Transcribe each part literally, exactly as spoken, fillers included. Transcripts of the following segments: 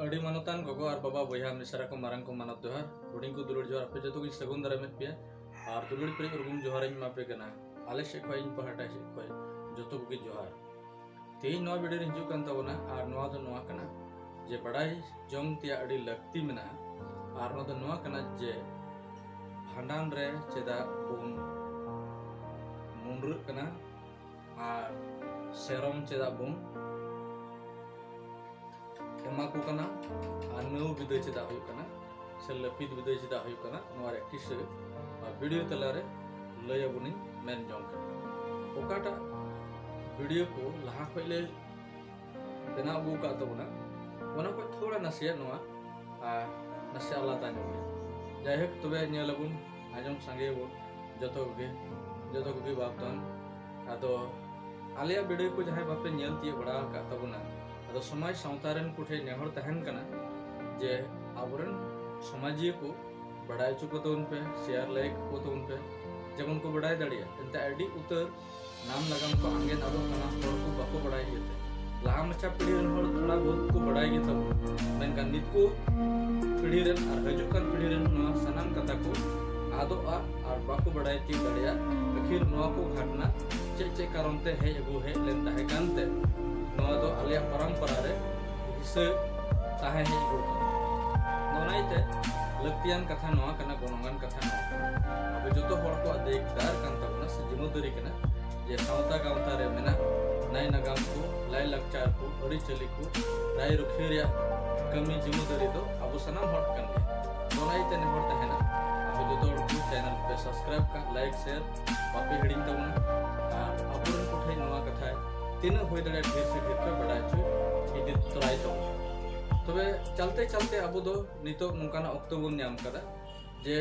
ᱟᱹᱰᱤ ᱢᱟᱱᱚᱛᱟᱱ ᱜᱚᱜᱚ ᱟᱨ ᱵᱟᱵᱟ, ᱵᱚᱭᱦᱟ ᱢᱤᱥᱨᱟ ᱠᱚ, ᱢᱟᱨᱟᱝ ᱠᱚ, ᱢᱟᱱᱚᱛ ᱡᱚᱦᱟᱨ᱾ ᱦᱩᱰᱤᱧ ᱠᱚ ᱫᱩᱞᱟᱹᱲ ᱡᱚᱦᱟᱨ᱾ ᱟᱯᱮ ᱡᱚᱛᱚ ᱜᱤᱧ ᱥᱟᱹᱜᱩᱱ ᱫᱟᱨᱟᱢᱮᱫ ᱯᱮᱭᱟ ᱟᱨ ᱫᱩᱞᱟᱹᱲ ᱯᱮᱨᱮᱡ ᱩᱨᱜᱩᱢ ᱡᱚᱦᱟᱨᱤᱧ ᱮᱢᱟ ᱯᱮ ᱠᱟᱱᱟ ᱟᱞᱮ ᱥᱮᱫ ᱠᱷᱚᱱ, ᱤᱧ ᱯᱟᱦᱴᱟ ᱥᱮᱫ ᱠᱷᱚᱱ ᱡᱚᱛᱚ ᱠᱚᱜᱮ ᱡᱚᱦᱟᱨ᱾ ᱛᱮᱦᱮᱧ ᱱᱚᱣᱟ ᱵᱷᱤᱰᱤᱭᱳ ᱨᱤᱧ ᱦᱤᱡᱩᱜ ᱠᱟᱱ ᱛᱟᱵᱚᱱᱟ ᱟᱨ ᱱᱚᱣᱟ ᱫᱚ ᱱᱚᱣᱟ ᱠᱟᱱᱟ ᱡᱮ ᱵᱟᱲᱟᱭ ᱡᱚᱝ ᱛᱮᱭᱟᱜ ᱟᱹᱰᱤ ᱞᱟᱹᱠᱛᱤ ᱢᱮᱱᱟᱜᱼᱟ᱾ ᱟᱨ ᱱᱚᱣᱟ ᱫᱚ ᱱᱚᱣᱟ ᱠᱟᱱᱟ ᱡᱮ ᱵᱷᱟᱸᱰᱟᱱ ᱨᱮ ᱪᱮᱫᱟᱜ ᱵᱚᱱ ᱢᱩᱱᱰᱨᱟᱹᱜ ᱠᱟᱱᱟ ᱟᱨ ᱥᱮᱨᱚᱢ ᱪᱮᱫᱟᱜ ᱵᱚᱱ ᱮᱢᱟ ᱠᱚ ᱠᱟᱱᱟ ᱟᱨ ᱱᱟᱹᱣ ᱵᱤᱫᱟᱹᱭ ᱪᱮᱫᱟᱜ ᱦᱩᱭᱩᱜ ᱠᱟᱱᱟ ᱥᱮ ᱞᱟᱹᱯᱤᱛ ᱵᱤᱫᱟᱹᱭ ᱪᱮᱫᱟᱜ ᱦᱩᱭᱩᱜ ᱠᱟᱱᱟ, ᱱᱚᱣᱟ ᱨᱮᱭᱟᱜ ᱠᱤᱥᱟᱹ ᱟᱨ ᱵᱷᱤᱰᱤᱭᱳ ᱛᱟᱞᱟᱨᱮ ᱞᱟᱹᱭ ᱟᱵᱚᱱᱤᱧ ᱢᱮᱱ ᱡᱚᱝ ᱠᱟᱱᱟ᱾ ᱚᱠᱟᱴᱟᱜ ᱵᱷᱤᱰᱤᱭᱳ ᱠᱚ ᱞᱟᱦᱟ ᱠᱷᱚᱱ ᱞᱮ ᱵᱮᱱᱟᱣ ᱟᱹᱜᱩ ᱟᱠᱟᱫ ᱛᱟᱵᱚᱱᱟ, ᱚᱱᱟ ᱠᱷᱚᱱ ᱛᱷᱚᱲᱟ ᱱᱟᱥᱮᱭᱟᱜ ᱱᱚᱣᱟ ᱟᱨ ᱱᱟᱥᱮ ᱟᱞᱟᱫᱟ ᱧᱚᱜ ᱜᱮᱭᱟ᱾ ᱡᱟᱭᱦᱳᱠ, ᱛᱚᱵᱮ ᱧᱮᱞ ᱟᱵᱚᱱ, ᱟᱸᱡᱚᱢ ᱥᱟᱸᱜᱮ ᱟᱵᱚᱱ ᱡᱚᱛᱚ ᱠᱚᱜᱮ, ᱡᱚᱛᱚ ᱠᱚᱜᱮ ᱵᱟᱯᱫᱷᱚᱱ᱾ ᱟᱫᱚ ᱟᱞᱮᱭᱟᱜ ᱵᱷᱤᱰᱤᱭᱳ ᱠᱚ ᱡᱟᱦᱟᱸᱭ ᱵᱟᱯᱮ ᱧᱮᱞ ᱛᱤᱭᱳᱜ ᱵᱟᱲᱟ ᱟᱠᱟᱫ ᱛᱟᱵᱚᱱᱟ, ᱟᱫᱚ ᱥᱚᱢᱟᱡᱽ ᱥᱟᱶᱛᱟ ᱨᱮᱱ ᱠᱚᱴᱷᱮᱱ ᱱᱮᱦᱚᱨ ᱛᱟᱦᱮᱱ ᱠᱟᱱᱟ ᱡᱮ ᱟᱵᱚᱨᱮᱱ ᱥᱚᱢᱟᱡᱤᱭᱟᱹ ᱠᱚ ᱵᱟᱲᱟᱭ ᱦᱚᱪᱚ ᱠᱚ ᱛᱟᱵᱚᱱ ᱯᱮ, ᱥᱮᱭᱟᱨ ᱞᱟᱭᱤᱠ ᱠᱚ ᱛᱟᱵᱚᱱ ᱯᱮ, ᱡᱮᱢᱚᱱ ᱠᱚ ᱵᱟᱲᱟᱭ ᱫᱟᱲᱮᱭᱟᱜ᱾ ᱮᱱᱛᱮ ᱟᱹᱰᱤ ᱩᱛᱟᱹᱨ ᱱᱟᱢ ᱱᱟᱜᱟᱢ ᱠᱚ ᱟᱸᱜᱮᱱ ᱟᱫᱚᱜ ᱠᱟᱱᱟ ᱦᱚᱲ ᱠᱚ ᱵᱟᱠᱚ ᱵᱟᱲᱟᱭ ᱤᱭᱟᱹᱛᱮ᱾ ᱞᱟᱦᱟ ᱢᱟᱪᱷᱟ ᱯᱤᱲᱦᱤ ᱨᱮᱱ ᱦᱚᱲ ᱛᱷᱚᱲᱟ ᱵᱚᱦᱩᱛ ᱠᱚ ᱵᱟᱲᱟᱭ ᱜᱮ ᱛᱟᱵᱚᱱᱟ, ᱢᱮᱱᱠᱷᱟᱱ ᱱᱤᱛ ᱠᱚ ᱯᱤᱲᱦᱤ ᱨᱮᱱ ᱟᱨ ᱦᱤᱡᱩᱜ ᱠᱟᱱ ᱯᱤᱲᱦᱤ ᱨᱮᱱ ᱱᱚᱣᱟ ᱥᱟᱱᱟᱢ ᱠᱟᱛᱷᱟ ᱠᱚ ᱟᱫᱚᱜᱼᱟ ᱟᱨ ᱵᱟᱠᱚ ᱵᱟᱲᱟᱭ ᱛᱤᱭᱳᱜ ᱫᱟᱲᱮᱭᱟᱜᱼᱟ᱾ ᱟᱹᱠᱷᱤᱨ ᱱᱚᱣᱟ ᱠᱚ ᱜᱷᱟᱴᱱᱟ ᱪᱮᱫ ᱪᱮᱫ ᱠᱟᱨᱚᱱ ᱛᱮ ᱦᱮᱡ ᱟᱹᱜᱩ ᱦᱮᱡ ᱞᱮᱱ ᱛᱟᱦᱮᱸ ᱠᱟᱱᱛᱮ ᱱᱚᱣᱟ ᱫᱚ ᱟᱞᱮᱭᱟᱜ ᱯᱚᱨᱚᱢᱯᱚᱨᱟ ᱨᱮ ᱦᱤᱥᱟᱹ ᱛᱟᱦᱮᱸ ᱦᱮᱡ ᱟᱹᱜᱩ ᱠᱟᱱᱟ᱾ ᱱᱚᱣᱟ ᱤᱭᱟᱹᱛᱮ ᱞᱟᱹᱠᱛᱤᱭᱟᱱ ᱠᱟᱛᱷᱟ ᱱᱚᱣᱟ ᱠᱟᱱᱟ, ᱜᱚᱱᱚᱝᱟᱱ ᱠᱟᱛᱷᱟ ᱱᱚᱣᱟ ᱠᱟᱱᱟ, ᱟᱵᱚ ᱡᱚᱛᱚ ᱦᱚᱲ ᱠᱚᱣᱟᱜ ᱫᱟᱹᱭᱤᱠᱫᱟᱨ ᱠᱟᱱ ᱛᱟᱵᱚᱱᱟ ᱥᱮ ᱡᱤᱢᱟᱹᱫᱟᱹᱨᱤ ᱠᱟᱱᱟ ᱡᱮ ᱥᱟᱶᱛᱟ ᱜᱟᱶᱛᱟ ᱨᱮ ᱢᱮᱱᱟᱜ ᱱᱟᱭ ᱱᱟᱜᱟᱢ ᱠᱚ, ᱞᱟᱭ ᱞᱟᱠᱪᱟᱨ ᱠᱚ, ᱟᱹᱨᱤᱪᱟᱹᱞᱤ ᱠᱚ ᱨᱟᱭ ᱨᱩᱠᱷᱤᱭᱟᱹ ᱨᱮᱭᱟᱜ ᱠᱟᱹᱢᱤ ᱡᱤᱢᱟᱹᱫᱟᱹᱨᱤ ᱫᱚ ᱟᱵᱚ ᱥᱟᱱᱟᱢ ᱦᱚᱲ ᱠᱟᱱ ᱜᱮᱭᱟ᱾ ᱚᱱᱟ ᱤᱭᱟᱹᱛᱮ ᱱᱮᱦᱚᱨ ᱛᱟᱦᱮᱱᱟ, ᱟᱵᱚ ᱡᱚᱛᱚ ᱦᱚᱲ ᱠᱚ ᱪᱮᱱᱮᱞ ᱯᱮ ᱥᱟᱵᱥᱠᱨᱟᱭᱤᱵ ᱠᱟᱜ, ᱞᱟᱭᱤᱠ, ᱥᱮᱭᱟᱨ ᱵᱟᱯᱮ ᱦᱤᱲᱤᱧ ᱛᱟᱵᱚᱱᱟ᱾ ᱟᱨ ᱟᱵᱚᱨᱮᱱ ᱠᱚᱴᱷᱮᱱ ᱱᱚᱣᱟ ᱠᱟᱛᱷᱟ ᱛᱤᱱᱟᱹᱜ ᱦᱩᱭ ᱫᱟᱲᱮᱭᱟᱜᱼᱟ ᱰᱷᱮᱨ ᱥᱮ ᱰᱷᱮᱨ ᱯᱮ ᱵᱟᱰᱟᱭ ᱦᱚᱪᱚ ᱤᱫᱤ ᱛᱚᱨᱟᱭ ᱛᱟᱵᱚᱱᱟ᱾ ᱛᱚᱵᱮ ᱪᱟᱞᱛᱮ ᱪᱟᱞᱛᱮ ᱟᱵᱚ ᱫᱚ ᱱᱤᱛᱚᱜ ᱱᱚᱝᱠᱟᱱᱟᱜ ᱚᱠᱛᱚ ᱵᱚᱱ ᱧᱟᱢ ᱠᱟᱫᱟ ᱡᱮ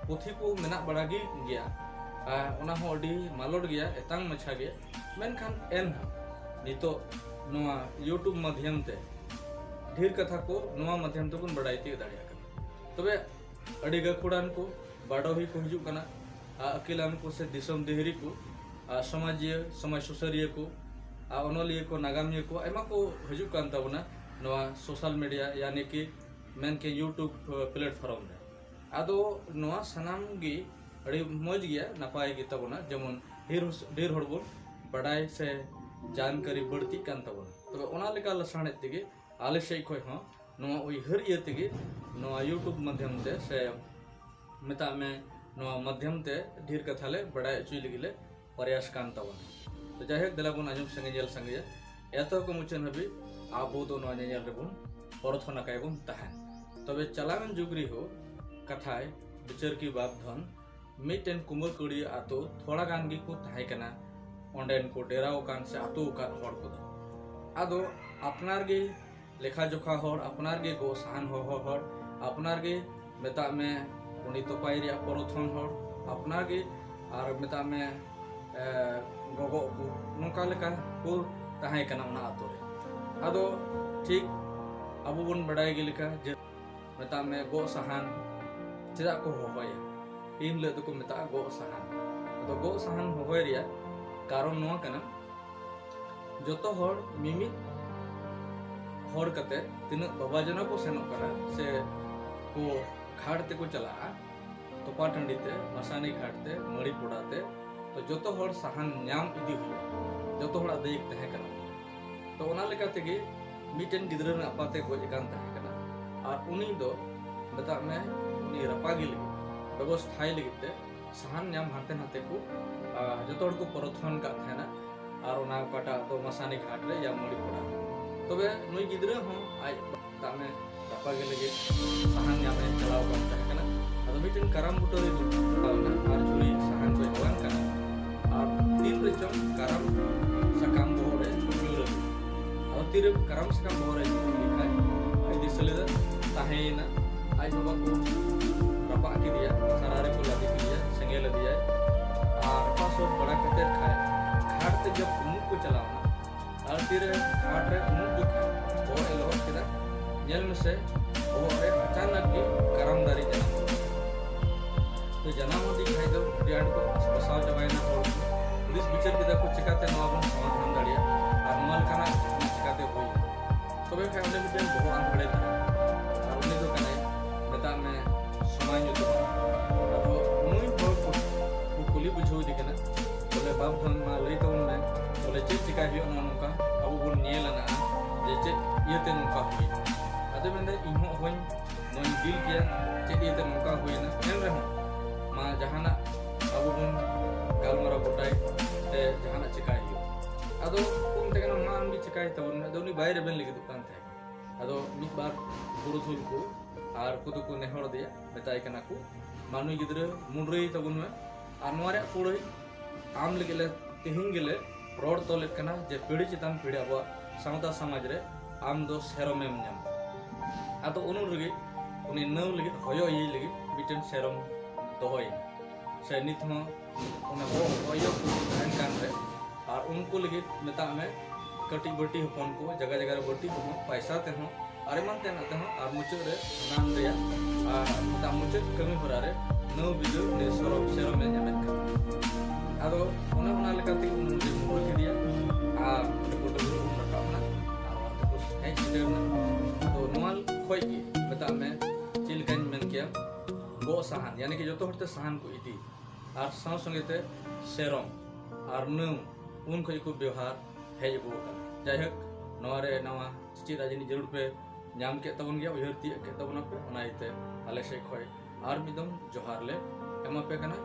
ᱯᱩᱛᱷᱤ ᱠᱚ ᱢᱮᱱᱟᱜ ᱵᱟᱲᱟ ᱜᱮ ᱜᱮᱭᱟ, ᱟᱨ ᱚᱱᱟ ᱦᱚᱸ ᱟᱹᱰᱤ ᱢᱟᱞᱚᱴ ᱜᱮᱭᱟ, ᱮᱛᱟᱝ ᱢᱟᱪᱷᱟ ᱜᱮ᱾ ᱢᱮᱱᱠᱷᱟᱱ ᱮᱱᱦᱚᱸ ᱱᱤᱛᱚᱜ ᱱᱚᱣᱟ YouTube ᱢᱟᱫᱷᱭᱚᱢ ᱛᱮ ᱰᱷᱮᱨ ᱠᱟᱛᱷᱟ ᱠᱚ ᱱᱚᱣᱟ ᱢᱟᱫᱷᱭᱚᱢ ᱛᱮᱵᱚᱱ ᱵᱟᱰᱟᱭ ᱛᱤᱭᱳᱜ ᱫᱟᱲᱮᱭᱟᱜ ᱠᱟᱱᱟ᱾ ᱛᱚᱵᱮ ᱟᱹᱰᱤ ᱜᱟᱹᱠᱷᱩᱲᱟᱱ ᱠᱚ, ᱵᱟᱰᱚᱦᱤ ᱠᱚ ᱦᱤᱡᱩᱜ ᱠᱟᱱᱟ, ᱟᱨ ᱟᱹᱠᱤᱞᱟᱱ ᱠᱚ ᱥᱮ ᱫᱤᱥᱚᱢ ᱫᱤᱦᱨᱤ ᱠᱚ, ᱟᱨ ᱥᱚᱢᱟᱡᱤᱭᱟᱹ, ᱥᱚᱢᱟᱡᱽ ᱥᱩᱥᱟᱹᱨᱤᱭᱟᱹ ᱠᱚ, ᱟᱨ ᱚᱱᱚᱞᱤᱭᱟᱹ ᱠᱚ, ᱱᱟᱜᱟᱢᱤᱭᱟᱹ ᱠᱚ, ᱟᱭᱢᱟ ᱠᱚ ᱦᱤᱡᱩᱜ ᱠᱟᱱ ᱛᱟᱵᱚᱱᱟ᱾ ᱱᱚᱣᱟ social media, ᱭᱟᱱᱤ ᱠᱤ ᱢᱮᱱ ᱠᱮ YouTube platform ᱨᱮ᱾ ᱟᱫᱚ ᱱᱚᱣᱟ ᱥᱟᱱᱟᱢ ᱜᱮ ᱟᱹᱰᱤ ᱢᱚᱡᱽ ᱜᱮᱭᱟ, ᱱᱟᱯᱟᱭ ᱜᱮ ᱛᱟᱵᱚᱱᱟ, ᱡᱮᱢᱚᱱ ᱰᱷᱮᱨ, ᱰᱷᱮᱨ ᱦᱚᱲ ᱵᱚᱱ ᱵᱟᱰᱟᱭ ᱥᱮ ᱡᱟᱱᱠᱟᱨᱤ ᱵᱟᱹᱲᱛᱤᱜ ᱠᱟᱱ ᱛᱟᱵᱚᱱᱟ᱾ ᱛᱚᱵᱮ ᱚᱱᱟ ᱞᱮᱠᱟ ᱞᱟᱥᱟᱬᱦᱮᱫ ᱛᱮᱜᱮ ᱟᱞᱮ ᱥᱮᱫ ᱠᱷᱚᱱ ᱦᱚᱸ ᱱᱚᱣᱟ ᱩᱭᱦᱟᱹᱨ ᱤᱭᱟᱹ ᱛᱮᱜᱮ ᱱᱚᱣᱟ YouTube ᱢᱟᱫᱽᱫᱷᱚᱢ ᱛᱮ ᱥᱮ ᱢᱮᱛᱟᱜ ᱢᱮ ᱱᱚᱣᱟ ᱢᱟᱫᱽᱫᱷᱚᱢ ᱛᱮ ᱰᱷᱮᱨ ᱠᱟᱛᱷᱟ ᱞᱮ ᱵᱟᱰᱟᱭ ᱦᱚᱪᱚᱭ ᱞᱟᱹᱜᱤᱫ ᱞᱮ ᱯᱨᱚᱭᱟᱥ ᱠᱟᱱ ᱛᱟᱵᱚᱱᱟ᱾ ᱛᱚ ᱡᱟᱭᱦᱳᱠ, ᱫᱮᱞᱟ ᱵᱚᱱ ᱟᱸᱡᱚᱢ ᱥᱟᱸᱜᱮ, ᱧᱮᱞ ᱥᱟᱸᱜᱮᱭᱟ, ᱮᱛᱚᱦᱚᱵ ᱠᱷᱚᱱ ᱢᱩᱪᱟᱹᱫ ᱦᱟᱹᱵᱤᱡ ᱟᱵᱚ ᱫᱚ ᱱᱚᱣᱟ ᱧᱮᱧᱮᱞ ᱨᱮᱵᱚᱱ ᱯᱨᱟᱨᱛᱷᱚᱱᱟ ᱠᱟᱭ ᱵᱚᱱ ᱛᱟᱦᱮᱱ᱾ ᱛᱚᱵᱮ ᱪᱟᱞᱟᱣᱮᱱ ᱡᱩᱜᱽ ᱨᱮᱦᱚᱸ ᱠᱟᱛᱷᱟᱭ ᱵᱤᱪᱟᱹᱨ ᱠᱤ ᱵᱟᱯᱫᱷᱚᱱ ᱢᱤᱫᱴᱮᱱ ᱠᱩᱢᱟᱹᱠᱟᱹᱲᱤᱭᱟᱹ ᱟᱛᱳ ᱛᱷᱚᱲᱟ ᱜᱟᱱ ᱜᱮᱠᱚ ᱛᱟᱦᱮᱸ ᱠᱟᱱᱟ᱾ ᱚᱸᱰᱮᱱ ᱠᱚ ᱰᱮᱨᱟᱣ ᱟᱠᱟᱱ ᱥᱮ ᱟᱹᱛᱩ ᱟᱠᱟᱫ ᱦᱚᱲ ᱠᱚᱫᱚ ᱟᱫᱚ ᱟᱯᱱᱟᱨ ᱜᱮ ᱞᱮᱠᱷᱟ ᱡᱚᱠᱷᱟ ᱦᱚᱲ, ᱟᱯᱱᱟᱨ ᱜᱮ ᱜᱚᱜ ᱥᱟᱦᱟᱱ ᱦᱚᱦᱚ ᱦᱚᱲ, ᱟᱯᱱᱟᱨ ᱜᱮ ᱢᱮᱛᱟᱜ ᱢᱮ ᱩᱱᱤ ᱛᱚᱯᱟᱭ ᱨᱮᱭᱟᱜ ᱯᱚᱨᱚᱛᱷᱚᱱ ᱦᱚᱲ, ᱟᱯᱱᱟᱨ ᱜᱮ ᱟᱨ ᱢᱮᱛᱟᱜ ᱢᱮ ᱮ, ᱜᱚᱜᱚ ᱠᱚ ᱱᱚᱝᱠᱟ ᱞᱮᱠᱟ ᱠᱚ ᱛᱟᱦᱮᱸ ᱠᱟᱱᱟ ᱚᱱᱟ ᱟᱛᱳ ᱨᱮ᱾ ᱟᱫᱚ ᱴᱷᱤᱠ ᱟᱵᱚ ᱵᱚᱱ ᱵᱟᱰᱟᱭ ᱜᱮ ᱞᱮᱠᱟ ᱡᱮ ᱢᱮᱛᱟᱜ ᱢᱮ ᱜᱚᱜ ᱥᱟᱦᱟᱱ ᱪᱮᱫᱟᱜ ᱠᱚ ᱦᱚᱦᱚᱭᱟ, ᱮᱱ ᱦᱤᱞᱳᱜ ᱫᱚᱠᱚ ᱢᱮᱛᱟᱜᱼᱟ ᱜᱚᱜ ᱥᱟᱦᱟᱱ᱾ ᱟᱫᱚ ᱜᱚᱜ ᱥᱟᱦᱟᱱ ᱦᱚᱦᱚᱭ ᱨᱮᱭᱟᱜ ᱠᱟᱨᱚᱱ ᱱᱚᱣᱟ ᱠᱟᱱᱟ, ᱡᱚᱛᱚ ᱦᱚᱲ ᱢᱤᱢᱤᱫ ᱦᱚᱲ ᱠᱟᱛᱮ ᱛᱤᱱᱟᱹᱜ ᱵᱟᱵᱟ ᱡᱚᱱᱟ ᱠᱚ ᱥᱮᱱᱚᱜ ᱠᱟᱱᱟ ᱥᱮ ᱠᱚ ᱜᱷᱟᱴ ᱛᱮᱠᱚ ᱪᱟᱞᱟᱜᱼᱟ, ᱛᱚᱯᱟ ᱴᱟᱺᱰᱤ ᱛᱮ, ᱢᱟᱥᱟᱱᱤ ᱜᱷᱟᱴ ᱛᱮ, ᱢᱟᱹᱲᱤ ᱯᱚᱰᱟ ᱛᱮ, ᱛᱚ ᱡᱚᱛᱚ ᱦᱚᱲ ᱥᱟᱦᱟᱱ ᱧᱟᱢ ᱤᱫᱤ ᱦᱩᱭᱩᱜᱼᱟ, ᱡᱚᱛᱚ ᱦᱚᱲᱟᱜ ᱫᱟᱹᱭᱤᱠ ᱛᱟᱦᱮᱸ ᱠᱟᱱᱟ᱾ ᱛᱚ ᱚᱱᱟ ᱞᱮᱠᱟ ᱛᱮᱜᱮ ᱢᱤᱫᱴᱮᱱ ᱜᱤᱫᱽᱨᱟᱹ ᱨᱮᱱ ᱟᱯᱟᱛᱮ ᱜᱚᱡ ᱟᱠᱟᱱ ᱛᱟᱦᱮᱸ ᱠᱟᱱᱟ, ᱟᱨ ᱩᱱᱤ ᱫᱚ ᱢᱮᱛᱟᱜ ᱢᱮ ᱩᱱᱤ ᱨᱟᱯᱟᱜᱮ ᱞᱟᱹᱜᱤᱫ, ᱵᱮᱵᱚᱥᱛᱷᱟᱭ ᱞᱟᱹᱜᱤᱫ ᱛᱮ ᱥᱟᱦᱟᱱ ᱧᱟᱢ ᱦᱟᱱᱛᱮ ᱱᱟᱛᱮ ᱠᱚ, ᱟ, ᱡᱚᱛᱚ ᱦᱚᱲ ᱠᱚ ᱯᱚᱨᱚᱛᱷᱚᱱ ᱠᱟᱜ ᱛᱟᱦᱮᱱᱟ, ᱟᱨ ᱚᱱᱟ ᱚᱠᱟᱴᱟᱜ ᱫᱚ ᱢᱟᱥᱟᱱᱤ ᱜᱷᱟᱴ ᱨᱮ ᱭᱟ ᱢᱟᱹᱲᱤ ᱯᱚᱰᱟ᱾ ᱛᱚᱵᱮ ᱱᱩᱭ ᱜᱤᱫᱽᱨᱟᱹ ᱦᱚᱸ ᱟᱡ ᱫᱟᱜ ᱢᱮ ᱨᱟᱯᱟᱜᱮ ᱞᱟᱹᱜᱤᱫ ᱥᱟᱦᱟᱱ ᱧᱟᱢᱮ ᱪᱟᱞᱟᱣ ᱟᱠᱟᱱ ᱛᱟᱦᱮᱸ ᱠᱟᱱᱟ᱾ ᱟᱫᱚ ᱢᱤᱫᱴᱮᱱ ᱠᱟᱨᱟᱢ ᱵᱩᱴᱟᱹ ᱨᱮ ᱫᱩᱲᱩᱵ ᱮᱱᱟ ᱟᱨ ᱡᱷᱩᱲᱤ ᱥᱟᱦᱟᱱ ᱠᱚᱭ ᱦᱟᱞᱟᱝ ᱠᱟᱱᱟ, ᱟᱨ ᱛᱤᱱ ᱨᱮᱪᱚᱝ ᱠᱟᱨᱟᱢ ᱥᱟᱠᱟᱢ ᱵᱚᱦᱚᱜ ᱨᱮ ᱧᱩᱨ ᱮᱱᱟ᱾ ᱟᱫᱚ ᱛᱤᱨᱮ ᱠᱟᱨᱟᱢ ᱥᱟᱠᱟᱢ ᱵᱚᱦᱚᱜ ᱨᱮ ᱧᱩᱨ ᱞᱮᱠᱷᱟᱱ ᱟᱡ ᱫᱤᱥᱟᱹ ᱞᱮᱫᱟ ᱛᱟᱦᱮᱸᱭᱮᱱᱟ᱾ ᱟᱡ ᱵᱟᱵᱟ ᱠᱚ ᱨᱟᱯᱟᱜ ᱠᱮᱫᱮᱭᱟ, ᱥᱟᱨᱟ ᱨᱮᱠᱚ ᱞᱟᱫᱮ ᱠᱮᱫᱮᱭᱟ, ᱥᱮᱸᱜᱮᱞ ᱟᱫᱮᱭᱟᱭ᱾ ᱟᱨ ᱨᱟᱯᱟᱜ ᱥᱟᱹᱛ ᱵᱟᱲᱟ ᱠᱟᱛᱮᱫ ᱠᱷᱟᱡ ᱜᱷᱟᱴ ᱛᱮ ᱡᱚᱵ ᱩᱢᱩᱜ ᱠᱚ ᱪᱟᱞᱟᱣ ᱮᱱᱟ᱾ ᱟᱨ ᱛᱤᱨᱮ ᱜᱷᱟᱴ ᱨᱮ ᱩᱢᱩᱜ ᱡᱚᱠᱷᱟᱡ ᱵᱚᱦᱚᱜ ᱮ ᱞᱚᱦᱚᱫ ᱠᱮᱫᱟ, ᱧᱮᱞ ᱢᱮᱥᱮ ᱵᱚᱦᱚᱜ ᱨᱮ ᱟᱪᱟᱱᱟᱠ ᱜᱮ ᱠᱟᱨᱟᱢ ᱫᱟᱨᱮ ᱡᱟᱱᱟᱢ ᱮᱱᱟ᱾ ᱛᱚ ᱡᱟᱱᱟᱢ ᱟᱹᱫᱤ ᱠᱷᱟᱡ ᱫᱚ ᱟᱹᱰᱤ ᱟᱸᱴ ᱠᱚ ᱟᱥᱯᱟᱥᱟᱣ ᱪᱟᱵᱟᱭᱮᱱᱟ ᱦᱚᱲ ᱠᱚ᱾ ᱦᱩᱫᱤᱥ ᱵᱤᱪᱟᱹᱨ ᱠᱮᱫᱟ ᱠᱚ ᱪᱤᱠᱟᱛᱮ ᱱᱚᱣᱟ ᱵᱚᱱ ᱥᱚᱢᱟᱫᱷᱟᱱ ᱫᱟᱲᱮᱭᱟᱜᱼᱟ ᱟᱨ ᱱᱚᱣᱟ ᱞᱮᱠᱟᱱᱟᱜ ᱜᱷᱚᱴᱚᱱᱟ ᱪᱤᱠᱟᱛᱮ ᱦᱩᱭ ᱮᱱᱟ᱾ ᱛᱚᱵᱮ ᱠᱷᱟᱱ ᱩᱱᱤ ᱢᱤᱫᱴᱮᱱ ᱵᱚᱦᱚᱜ ᱟᱱ ᱦᱚᱲᱮ ᱛᱟᱦᱮᱸ ᱠᱟᱱᱟ᱾ ᱟᱨ ᱩᱱᱤ ᱫᱚ ᱠᱟᱱᱟᱭ, ᱢᱮᱛᱟᱜ ᱢᱮ, ᱥᱚᱢᱟᱡᱽ ᱧᱩᱛᱩᱢ᱾ ᱟᱫᱚ ᱱᱩᱭ ᱦᱚᱲ ᱠᱚ ᱠᱚ ᱠᱩᱞᱤ ᱵᱩᱡᱷᱟᱹᱣ ᱮᱫᱮ ᱠᱟᱱᱟ, ᱵᱚᱞᱮ, "ᱵᱟᱯ ᱫᱷᱚᱱ, ᱢᱟ ᱞᱟᱹᱭ ᱛᱟᱵᱚᱱ ᱢᱮ, ᱵᱚᱞᱮ, ᱪᱮᱫ ᱪᱮᱠᱟᱭ ᱦᱩᱭᱩᱜᱼᱟ ᱱᱚᱜᱼᱚ ᱱᱚᱝᱠᱟ? ᱟᱵᱚ ᱵᱚᱱ ᱧᱮᱞ ᱟᱱᱟ ᱡᱮ ᱪᱮᱫ ᱤᱭᱟᱹᱛᱮ ᱱᱚᱝᱠᱟ ᱦᱩᱭ ᱮᱱᱟ?" ᱟᱫᱚ ᱢᱮᱱᱫᱟ, "ᱤᱧ ᱦᱚᱸ ᱚᱦᱚᱧ ᱱᱚᱣᱟᱧ ᱵᱤᱞ ᱠᱮᱭᱟ, ᱪᱮᱫ ᱤᱭᱟᱹᱛᱮ ᱱᱚᱝᱠᱟ ᱦᱩᱭᱮᱱᱟ, ᱮᱱ ᱨᱮᱦᱚᱸ ᱢᱟ ᱡᱟᱦᱟᱱᱟᱜ ᱟᱵᱚ ᱵᱚᱱ ᱜᱟᱞᱢᱟᱨᱟᱣ ᱜᱚᱴᱟᱭ ᱛᱮ ᱡᱟᱦᱟᱱᱟᱜ ᱪᱮᱠᱟᱭ ᱦᱩᱭᱩᱜᱼᱟ?" ᱟᱫᱚ ᱠᱚ ᱢᱮᱛᱟᱭ ᱠᱟᱱᱟ, "ᱢᱟ ᱟᱢ ᱜᱮ ᱪᱮᱠᱟᱭ ᱛᱟᱵᱚᱱ ᱢᱮ᱾" ᱟᱫᱚ ᱩᱱᱤ ᱵᱟᱭ ᱨᱮᱵᱮᱱ ᱞᱟᱹᱜᱤᱫᱚᱜ ᱠᱟᱱ ᱛᱟᱦᱮᱸ ᱠᱟᱱᱟ᱾ ᱟᱫᱚ ᱢᱤᱫ ᱵᱟᱨ ᱯᱩᱨᱩᱫᱷᱩᱞ ᱠᱚ ᱟᱨ ᱠᱚᱫᱚ ᱠᱚ ᱱᱮᱦᱚᱨ ᱟᱫᱮᱭᱟ, ᱢᱮᱛᱟᱭ ᱠᱟᱱᱟ ᱠᱚ, "ᱢᱟ ᱱᱩᱭ ᱜᱤᱫᱽᱨᱟᱹ ᱢᱩᱰᱨᱟᱹᱭ ᱛᱟᱵᱚᱱ ᱢᱮ, ᱟᱨ ᱱᱚᱣᱟ ᱨᱮᱭᱟᱜ ᱠᱩᱲᱟᱹᱭ ᱟᱢ ᱞᱟᱹᱜᱤᱫ ᱞᱮ ᱛᱮᱦᱮᱧ ᱜᱮᱞᱮ ᱨᱚᱲ ᱛᱚᱞᱮᱫ ᱠᱟᱱᱟ ᱡᱮ ᱯᱤᱲᱦᱤ ᱪᱮᱛᱟᱱ ᱯᱤᱲᱦᱤ ᱟᱵᱚᱣᱟᱜ ᱥᱟᱶᱛᱟ ᱥᱚᱢᱟᱡᱽ ᱨᱮ ᱟᱢ ᱫᱚ ᱥᱮᱨᱚᱢᱮᱢ ᱧᱟᱢᱟ᱾" ᱟᱫᱚ ᱩᱱᱩᱱ ᱨᱮᱜᱮ ᱩᱱᱤ ᱱᱟᱹᱣ ᱞᱟᱹᱜᱤᱫ ᱦᱚᱭᱚ ᱤᱭᱟᱹᱭ ᱞᱟᱹᱜᱤᱫ ᱢᱤᱫᱴᱮᱱ ᱥᱮᱨᱚᱢ ᱫᱚᱦᱚᱭᱮᱱᱟ᱾ ᱥᱮ ᱱᱤᱛ ᱦᱚᱸ ᱚᱱᱟ ᱦᱚ-, ᱦᱚᱭᱚ ᱠᱚ ᱛᱟᱦᱮᱱ ᱠᱟᱱ ᱨᱮ, ᱟᱨ ᱩᱱᱠᱩ ᱞᱟᱹᱜᱤᱫ ᱢᱮᱛᱟᱜ ᱢᱮ ᱠᱟᱹᱴᱤᱡ ᱵᱟᱹᱴᱤ ᱦᱚᱯᱚᱱ ᱠᱚ, ᱡᱟᱭᱜᱟ ᱡᱟᱭᱜᱟ ᱨᱮ ᱵᱟᱹᱴᱤ ᱠᱚᱦᱚᱸ, ᱯᱟᱭᱥᱟ ᱛᱮᱦᱚᱸ, ᱟᱨ ᱮᱢᱟᱱ ᱛᱮᱱᱟᱜ ᱛᱮᱦᱚᱸ, ᱟᱨ ᱢᱩᱪᱟᱹᱫ ᱨᱮ ᱱᱟᱱ ᱨᱮᱭᱟᱜ, ᱟᱨ ᱢᱮᱛᱟᱜ ᱢᱩᱪᱟᱹᱫ ᱠᱟᱹᱢᱤ ᱦᱚᱨᱟ ᱨᱮ ᱱᱟᱹᱣ ᱵᱤᱫᱟᱹ ᱩᱱᱤ ᱥᱚᱨᱚᱢ, ᱥᱮᱨᱚᱢᱮ ᱧᱟᱢᱮᱫ ᱠᱟᱱᱟ᱾ ᱟᱫᱚ ᱚᱱᱮ ᱚᱱᱟ ᱞᱮᱠᱟᱛᱮ ᱩᱱᱤ ᱫᱚᱭ ᱢᱩᱰᱨᱟᱹ ᱠᱮᱫᱮᱭᱟ ᱟᱨ ᱜᱚᱴᱟ ᱵᱩᱨᱩ ᱨᱟᱠᱟᱵ ᱮᱱᱟ ᱟᱨ ᱚᱱᱟ ᱛᱮᱠᱚ ᱦᱮᱡ ᱥᱮᱴᱮᱨ ᱮᱱᱟ᱾ ᱟᱫᱚ ᱱᱚᱣᱟ ᱠᱷᱚᱡ ᱜᱮ ᱢᱮᱛᱟᱜ ᱢᱮ ᱪᱮᱫ ᱞᱮᱠᱟᱧ ᱢᱮᱱ ᱠᱮᱭᱟ, ᱜᱚᱜ ᱥᱟᱦᱟᱱ, ᱭᱟᱱᱤ ᱠᱤ ᱡᱚᱛᱚ ᱦᱚᱲ ᱛᱮ ᱥᱟᱦᱟᱱ ᱠᱚ ᱤᱫᱤ, ᱟᱨ ᱥᱟᱶ ᱥᱚᱸᱜᱮ ᱛᱮ ᱥᱮᱨᱚᱢ ᱟᱨ ᱱᱟᱹᱣ ᱩᱱ ᱠᱷᱚᱡ ᱠᱚ ᱵᱮᱣᱦᱟᱨ ᱦᱮᱡ ᱟᱹᱜᱩ ᱟᱠᱟᱱᱟ᱾ ᱡᱟᱭᱦᱳᱠ, ᱱᱚᱣᱟ ᱨᱮ ᱱᱟᱣᱟ ᱪᱮᱫ ᱟᱜ ᱡᱟᱹᱱᱤᱡ ᱡᱟᱹᱨᱩᱲ ᱯᱮ ᱧᱟᱢ ᱠᱮᱫ ᱛᱟᱵᱚᱱ ᱜᱮᱭᱟ, ᱩᱭᱦᱟᱹᱨ ᱛᱤᱭᱟᱹᱜ ᱠᱮᱫ ᱛᱟᱵᱚᱱᱟ ᱯᱮ, ᱚᱱᱟ ᱤᱭᱟᱹᱛᱮ ᱟᱞᱮ ᱥᱮᱫ ᱠᱷᱚᱡ ᱟᱨ ᱢᱤᱫ ᱫᱚᱢ ᱡᱚᱦᱟᱨ ᱞᱮ ᱮᱢᱟ ᱯᱮ ᱠᱟᱱᱟ᱾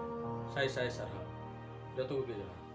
ᱥᱟᱭ ᱥᱟᱭ ᱥᱟᱨᱦᱟᱣ, ᱡᱚᱛᱚ ᱠᱚᱜᱮ ᱡᱚᱦᱟᱨ᱾